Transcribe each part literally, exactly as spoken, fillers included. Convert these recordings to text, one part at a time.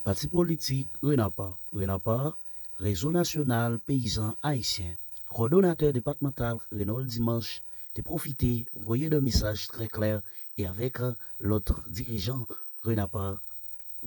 Pati politik Renapa, Renapa, Rezo Nasyonal Peyizan Ayisyen, kowòdonatè depatmantal Renold Dimanche te pwofite voye de mesaj trè klè e avèk lòt dirijan Renapa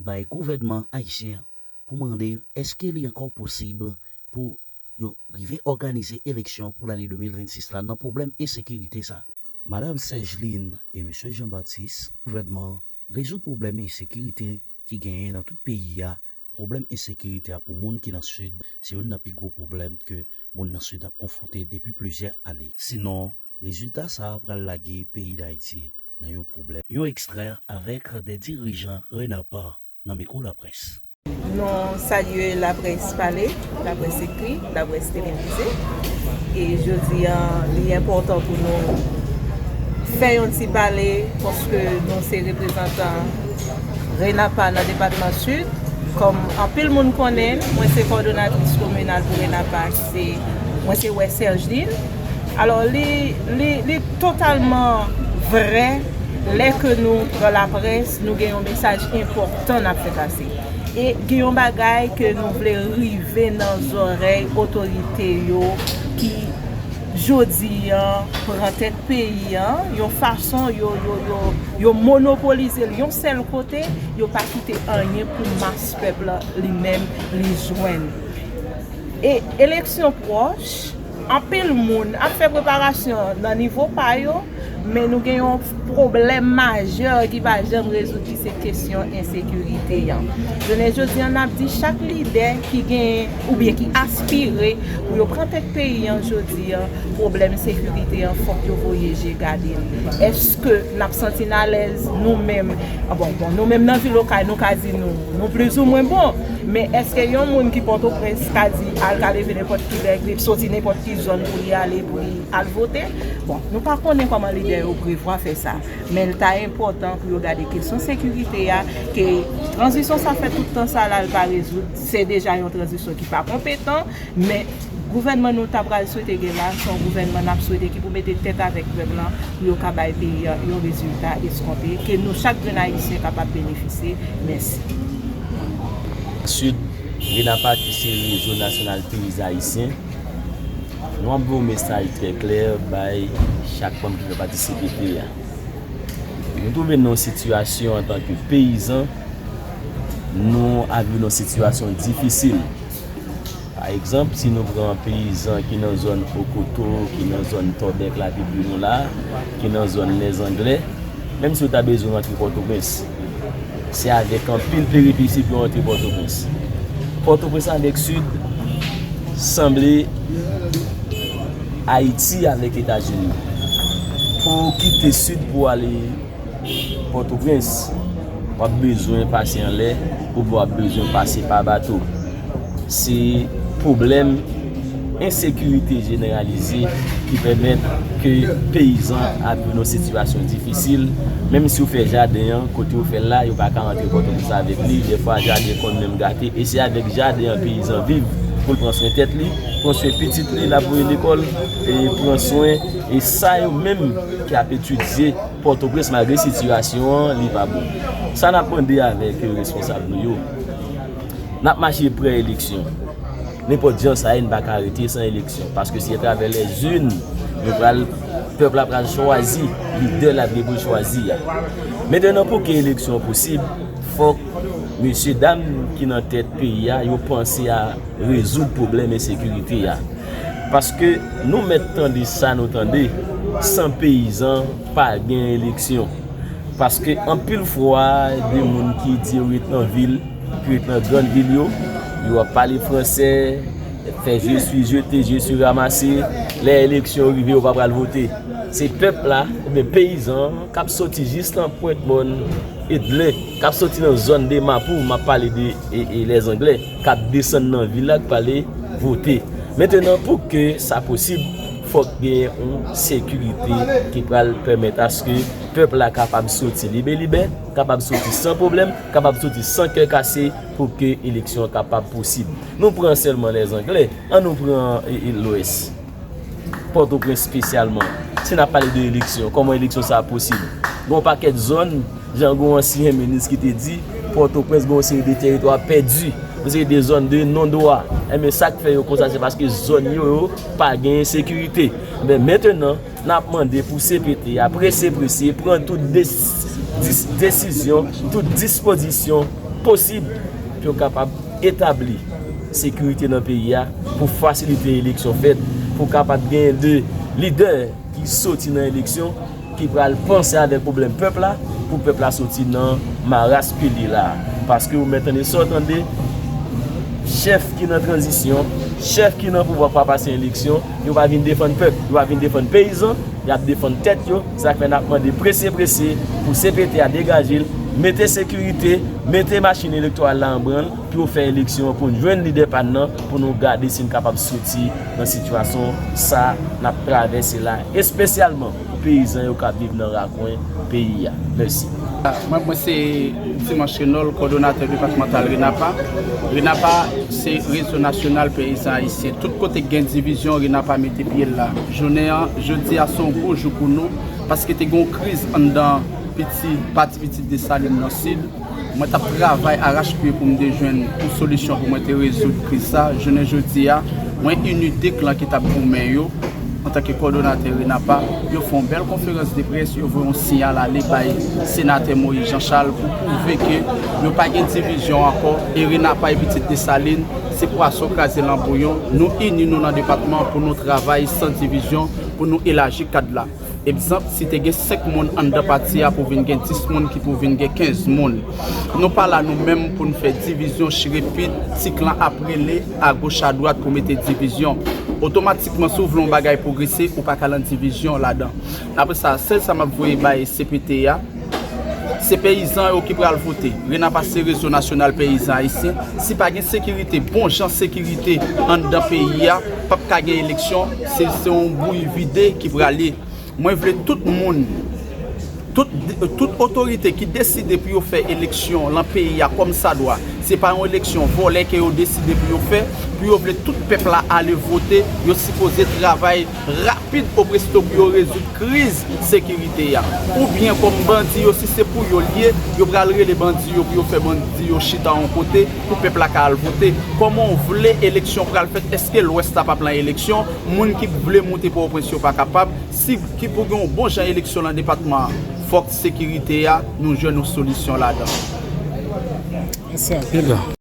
bay gouvènman ayisyen pou mande èske li ankò posib pou yo rive òganize eleksyon pou lane de mil vennsis la nan pwoblèm ensekirite sa. Madanm Sergeline e Mesye Jean Baptiste, gouvènman rezoud pwoblèm ensekirite ki genyen nan tout peyi a. Pwoblèm ensekirite a pou moun ki nan Sid se youn nan pi gwo pwoblèm ke moun nan Sid ap konfwonte depi plizyè ane. Sinon, rezilta sa a pral lage peyi Dayiti nan yon pwoblèm. Yon ekstrè avèk de dirijan Renapa nan mikwo laprès. Nou salye laprès pale, laprès ekri, laprès televize. E jodi a, li enpòtan pou nou fè yon ti pale, paske nou se reprezantan Renapa nan depatman Sid. Kòm anpil moun konnen, mwen se kowòdonatris kominal pou Renapa, se, mwen se Wè Sergeline. Alò, li, li, li totalman vrè, lè ke nou pran laprès, nou gen yon mesaj enpòtan n ap fè pase. E gen yon bagay ke nou vle rive nan zòrèy otorite yo ki jodi a pran tèt peyi a yon fason yo, yo, yo, yo monopolize l yon sèl kote, yo pa kite anyen pou mas pèp la li menm li jwenn. E eleksyon pwòch, anpil moun ap fè preparasyon nan nivo pa yo, men nou gen yon pwoblèm majè ki pa janm rezoud, ki se kesyon ensekirite a. Jounen jodi a, n ap di chak lidè ki gen oubyen ki aspire pou yo pran tèt peyi a jodi a, pwoblèm sekirite a, fòk yo voye je gade l. Èske n ap santi n alèz nou menm? Ah, bon, bon, nou menm nan vil Okay, nou ka di nou, nou plizoumwen bon. Men èske yon moun ki Pòtoprens ka di al ka leve nenpòt ki lè, li soti nenpòt ki zòn pou li ale, pou li al vote? Bon, nou pa konnen kòman lidè yo prevwa fè sa. Men l ta enpòtan pou yo gade kesyon sekirite a, ke tranzisyon sa fè tout tan sa la, l pa rezoud. Se deja yon tranzisyon ki pa konpetan, men gouvènman nou ta pral swete gen la, se yon gouvènman n ap swete ki pou mete tèt avèk pèp lan, pou yo ka bay peyi a yon rezilta eskonpe, ke nou chak grenn Ayisyen kapab benefisye. Mèsi. Sid, Renapa ki se Rezo Nasyonal Peyizan Ayisyen, nou ap voye yon mesaj trè klè bay chak fanm ki fè pati C P P a. Nou twouve n nan yon sitiyasyon antanke peyizan, nou ap viv nan yon sitiyasyon difisil. Pa egzanp, si nou pran peyizan ki nan zòn Okoto, ki nan zòn Tòbèk, Lapibri nou la, ki nan zòn Lèzanglè, menm si yo ta bezwen rantre Pòtoprens, se avèk anpil peripesi pou yo rantre Pòtoprens. Pòtoprens avèk Sid sanble Ayiti avèk Etazini. Pou w kite Sid pou w ale Pòtoprens, w ap bezwen pase anlè oubyen w ap bezwen pase pa bato. Se pwoblèm ensekirite jeneralize ki pèmèt ke peyizan ap viv nan sitiyasyon difisil. Menm si w fè jaden an, kote w fè l la, yo pa ka rantre Pòtoprens avèk li. Dèfwa, jaden konn menm gate. E se avèk jaden an peyizan viv pou l pran swen tèt li, pran swen pitit li l ap voye lekòl, e pran swen, e sa yo menm ki ap etidye Pòtoprens, malgre sitiyasyon an, li pa bon. Sa n ap mande avèk responsab nou yo, n ap mache prè eleksyon. Nenpòt jan sa ye, n pa ka rete san eleksyon, paske se atravè lèzin nou pral, pèp la pral chwazi lidè l ap gen pou l chwazi a. Mentenan, pou ke eleksyon an posib, fòk mesye dam ki nan tèt peyi a, yo panse a rezoud pwoblèm ensekirite a. Paske nou mèt tande sa nou tande, san peyizan pa gen eleksyon. Paske anpil fwa, de moun ki di yo ret nan vil, ki ret nan grann vil yo, yo ap pale fransè, fè je suis jeté, je suis ramassé, lè eleksyon rive, yo pa pral vote. Se pèp la, oubyen peyizan an, k ap soti jis nan pwent mòn Edlen, k ap soti nan zòn de Mapou, m ap pale de e, e, Lèzanglè, k ap desann nan vil la, k prale vote. Mentenan, pou ke sa posib, fòk genyen yon sekirite ki pral pèmèt aske pèp la kapab soti libe libe, kapab soti san pwoblèm, kapab soti san kè kase pou ke eleksyon an kapab posib. Nou pran sèlman Lèzanglè, ann nou pran e, e, Lwès. Pòtoprens espesyalman. Si n ap pale de eleksyon, kòman eleksyon sa a posib? Gen yon pakèt zòn, jan gen yon ansyen minis ki te di, Pòtoprens gen yon seri de tèritwa pèdi, yon seri de zòn de non dwa. Enben, sa k fè yo konsa, se paske zòn yo, yo pa genyen sekirite. Enben, mentenan, n ap mande pou C P T a, prese, prese, pran tout des-, dis-, desizyon, tout dispozisyon posib pou yo kapab etabli sekirite nan peyi a, pou fasilite eleksyon fèt, pou kapab genyen de lidè ki soti nan eleksyon, ki pral panse avèk pwoblèm pèp la, pou pèp la soti nan maras ke l ye la a. Paske ou mèt tande sa w tande, chèf ki nan tranzisyon, chèf ki nan pouvwa k pa pase eleksyon, yo pa vin defann pèp, yo pa vin defann peyizan, y ap defann tèt yo. Sa k fè n ap mande prese, prese pou C P T a degaje l, mete sekirite, mete machin elektoral la an branl, pou yo fè eleksyon an, pou n jwenn lidè pa n nan, pou nou gade si n kapab soti nan sitiyasyon sa n ap travèse la, espesyalman pou peyizan yo k ap viv nan rakwen peyi a. Mèsi. Mwen, mwen se Dimanche Renaud, kòdonatè depatmantal RENAPA. RENAPA se Rezo Nasyonal Peyizan Ayisyen. Tout kote k gen divizyon, RENAPA mete pye l la. Jounen an, jodi a, se yon gwo jou pou nou, paske te gen yon kriz anndan piti, pati Pitit Desalin nan Sid. Mwen t ap travay arachpye pou m te jwenn yon solisyon pou mwen te rezoud kriz sa. Jounen jodi a, mwen ini de klan ki t ap goumen yo, antanke kòdonatè RENAPA, yo fè yon bèl konferans de près, yo voye yon siyal ale bay senatè Moïse Jean Charles pou pwouve ke yo pa gen divizyon ankò, e RENAPA e Pitit Desalin, se pwason kraze nan bouyon. Nou ini nou nan depatman pou nou travay san divizyon, pou nou elaji kad la. Egzanp, si te gen senk moun anndan pati a, pou vin gen dis moun, ki pou vin gen kenz moun. Nou pa la nou menm pou n fè divizyon, chire pit, ti klan ap rele agoch adwat pou mete divizyon. Otomatikman, si w vle yon bagay pwogrese, ou pa ka lan divizyon ladan. Apre sa, sèl sa m ap voye bay C P T a, se peyizan yo ki pral vote. RENAPA se Rezo Nasyonal Peyizan Ayisyen. Si pa gen sekirite, bon jan sekirite anndan peyi a, p ap ka gen eleksyon. Se, se yon bouyi vide ki prale. Mwen vle tout moun, tout, tout otorite ki deside pou yo fè eleksyon lan peyi a kòmsadwa, se pa yon eleksyon vòlè ke yo deside pou yo fè, pou yo vle tout pèp la ale vote, yo sipoze travay rapid opresto pou yo rezoud kriz sekirite a. Oubyen kòm bandi yo, si se pou yo l ye, yo pral rele bandi yo pou yo fè bandi yo chita yon kote pou pèp la ka al vote. Kòman w vle eleksyon pral fèt? Èske Lwès la p ap lan eleksyon? Moun ki vle moute Pòtoprens yo pa kapab? Si ki pou gen yon bon jan eleksyon lan depatman an, fòk sekirite a, nou jwenn yon solisyon ladan. Mèsi anpil.